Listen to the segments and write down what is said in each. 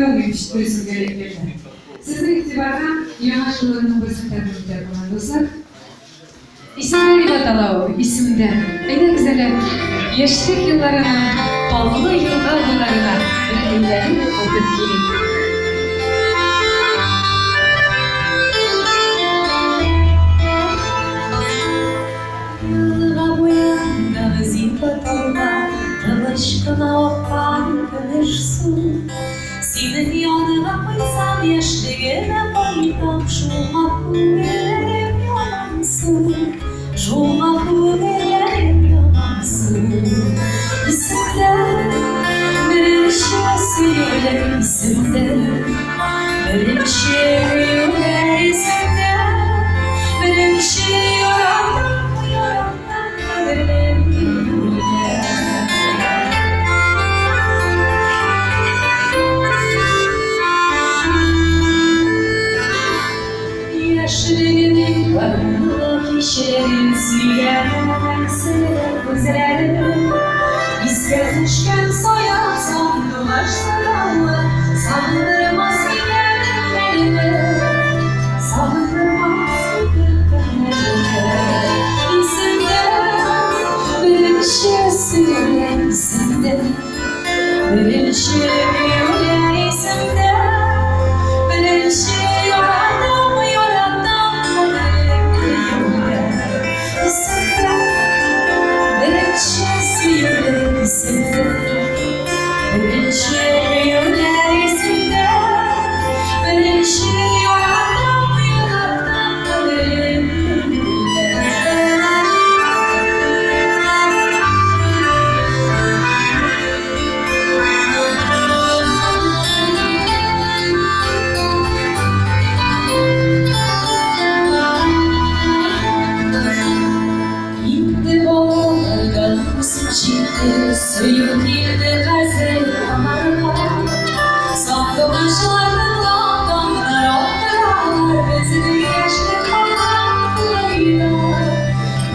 алмыйм, дөресен генә әйткәндә. Сезнең игътибарга яңа җырларның берсен тәкъдим итә калам, дуслар. Исемдә дип атала ул, исемдә. Әйдәгез әле, яшьлек елларының татлы елга буйларына бер әйләнеп кайтып килик. Елга буендагы зифа талда Тыныч кына аккан көмеш су. Синең яныңа кайтсам, яшьлегемә кайтам, Шуңа күңелләрем ямансу, Шуңа күңелләрем ямансу. Исемдә, беренче сөюләр исемдә, Беренче көюләр исемдә, Беренче яраттым, яраттым кадерлем гөлләр. Яшьлегемнең канлы кичләрен сөйләмәсен күзләрем. Искә төшкән саен сандугач сайравы Сагындырмас микән көннәремне, Сагындырмас микән көннәремне. Исемдә, беренче сөюләр исемдә, Беренче көюләр исемдә, Беренче яраттым, яраттым кадерлем көюләр исемдә, Беренче сөюләр исемдә, Беренче көюләр исемдә, Беренче яраттым, яраттым кадерлем көюләр. Инде балалардан үсеп җитте, Сөю килде хәзер аларга. Сандугачлар тыңлап таңнар аттыралар, Безнең яшьлек калган тугайда,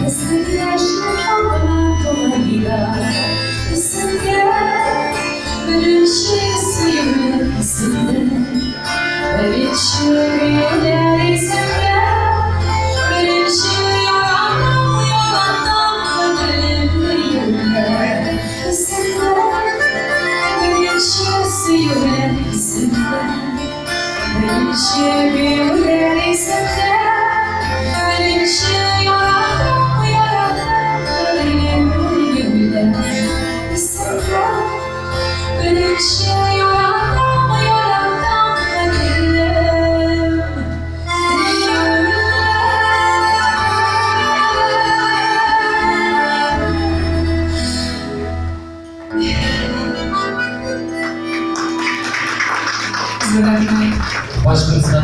Безнең яшьлек калган тугайда. Исемдә, беренче сөюләр исемдә, Беренче көюләр исемдә, Беренче яраттым, яраттым кадерлем көюләр исемдә, Беренче сөюләр исемдә, Беренче көюләр исемдә, Беренче яраттым, яраттым кадерлем көюләр исемдә, Беренче яраттым, яраттым кадерлем көюләр. Зур рәхмәт. Башкортстан.